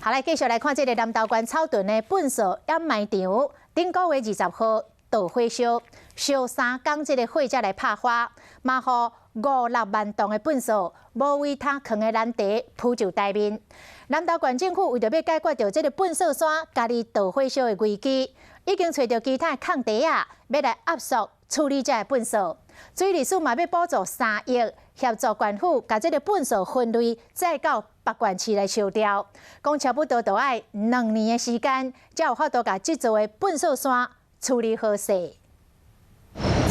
好，來繼續來看這个南投縣草屯的糞埽掩埋場，頂個月20號導火燒，燒3工這个火才來拍花，嘛予五六萬噸的糞埽無位通囥的難題浮上台面。南投縣政府為著欲解決著這个糞埽山家己導火燒的危機，已經揣著其他的空地仔，欲來壓縮處理這个糞埽。水利署嘛欲補助3億，協助縣府共這个糞埽分類，載到別縣市來燒掉。講差不多著愛2年的時間，才有法度共這座的糞埽山處理好勢。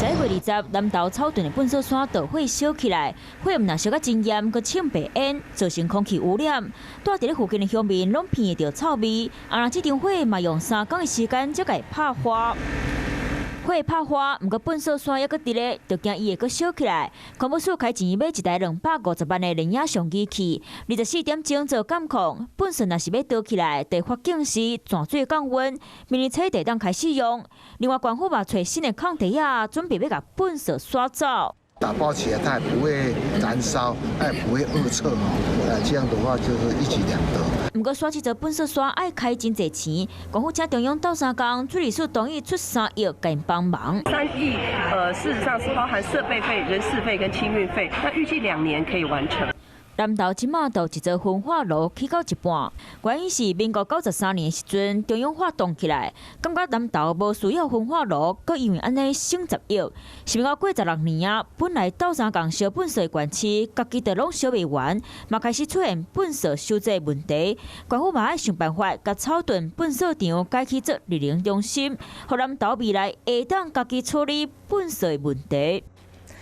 11月20，南投草屯的糞埽山導火燒起來，火毋但燒甲真炎，閣衝白煙，造成空氣污染。蹛佇咧附近的鄉民攏鼻會著臭味。啊，這場火嘛用3工的時間才共拍花。火拍花，毋過糞埽山猶閣佇咧，就驚伊會閣燒起來。環保署開錢買一台250萬的連影像機器，24點鐘做監控。糞埽若是欲燒起來，就會發警示，泉水降溫，明年初就會當開始用。另外，縣府嘛揣新的空地仔，準備欲共糞埽徙走。打包起來，它也不會燃燒，它也不會惡臭哦。這樣的話就是一舉兩得。毋過，徙這座糞埽山愛開真濟錢，縣府請中央鬥相共，水利署同意出三億共𪜶幫忙。3億，事實上是包含設備費、人事費跟清運費，那預計2年可以完成。南投這馬就一座焚化爐起到一半，原因是民國93年時陣中央發動起來，感覺南投無需要焚化爐，閣因為按呢省10億。是民國過16年啊，本來鬥相共燒糞埽的縣市，家己就攏燒袂完，嘛開始出現糞埽收集問題。縣府嘛愛想辦法，共草屯糞埽場改去做綠能中心，予南投未來會當家己處理糞埽的問題。